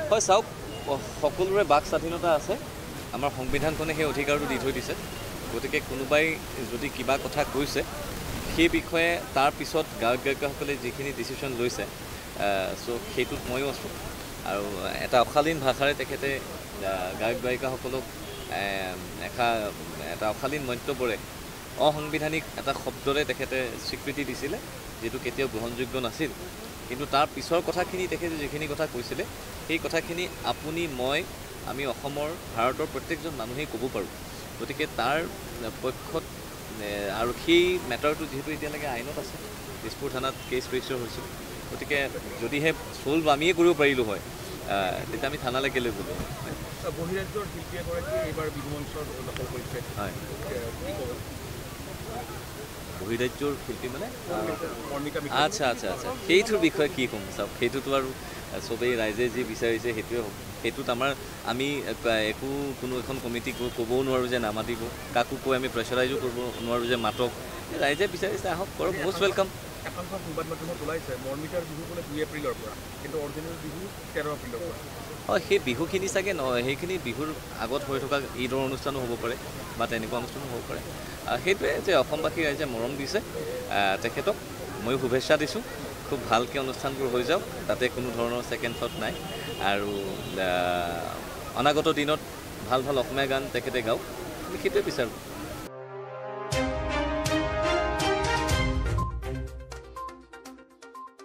হয়, চাওক, সকলোৰে বাক স্বাধীনতা আছে, আমাৰ সংবিধানখনে সেই অধিকাৰটো দি থৈ দিছে। গতিকে কোনোবাই যদি কিবা কথা কৈছে সেই বিষয়ে তাৰ পিছত গায়ক গায়িকাসকলে যিখিনি ডিচিশ্যন লৈছে, চ' সেইটোত ময়ো আছোঁ। আৰু এটা অশালীন ভাষাৰে তেখেতে গায়ক গায়িকাসকলক এটা অশালীন মন্তব্যৰে অসাংবিধানিক এটা শব্দৰে তেখেতে স্বীকৃতি দিছিলে, যিটো কেতিয়াও গ্ৰহণযোগ্য নাছিল। কিন্তু তাৰ পিছৰ কথাখিনি তেখেতে যিখিনি কথা কৈছিলে সেই কথাখিনি আপুনি মই আমি অসমৰ ভাৰতৰ প্ৰত্যেকজন মানুহেই ক'ব পাৰোঁ। গতিকে তাৰ পক্ষত আৰু সেই মেটাৰটো যিহেতু এতিয়ালৈকে আইনত আছে, দিছপুৰ থানাত কেছ ৰেজিষ্টাৰ হৈছে, গতিকে যদিহে ছল্ভ আমিয়ে কৰিব পাৰিলোঁ হয় তেতিয়া আমি থানালৈ কেলৈ গ'লোঁ হয়। বহিৰাজ্যৰ শিল্পী এগৰাকীয়ে এইবাৰ বিহু মঞ্চ দখল কৰিছে। হয়, বহিৰাজ্যৰ শিল্পী মানে আচ্ছা আচ্ছা আচ্ছা, সেইটোৰ বিষয়ে কি ক'ম চাওক, সেইটোতো আৰু চবেই ৰাইজে যি বিচাৰিছে সেইটোৱে হ'ব। সেইটোত আমি একো কোনো এখন কমিটিক ক'বও নোৱাৰোঁ যে নামাতিব, কাকো কৈ আমি প্ৰেছাৰাইজো কৰিব নোৱাৰোঁ যে মাতক। ৰাইজে বিচাৰিছে আহক, কৰক, মষ্ট welcome. একাংশ সংবাদ মাধ্যমত ওলাইছে মৰ্মিতাৰ বিহু বোলে 2 এপ্ৰিলৰ পৰা, কিন্তু অৰিজিনেল বিহু 13 এপ্ৰিলৰ পৰা। হয়, সেই বিহুখিনি চাগে নহয়, সেইখিনি বিহুৰ আগত হৈ থকা ঈদৰ অনুষ্ঠানো হ'ব পাৰে বা তেনেকুৱা অনুষ্ঠানো হ'ব পাৰে। সেইটোৱে যে অসমবাসী ৰাইজে মৰম দিছে তেখেতক, ময়ো শুভেচ্ছা দিছোঁ। খুব ভালকৈ অনুষ্ঠানবোৰ হৈ যাওক, তাতে কোনো ধৰণৰ ছেকেণ্ড থট নাই। আৰু অনাগত দিনত ভাল ভাল অসমীয়া গান তেখেতে গাওক, আমি সেইটোৱে বিচাৰোঁ।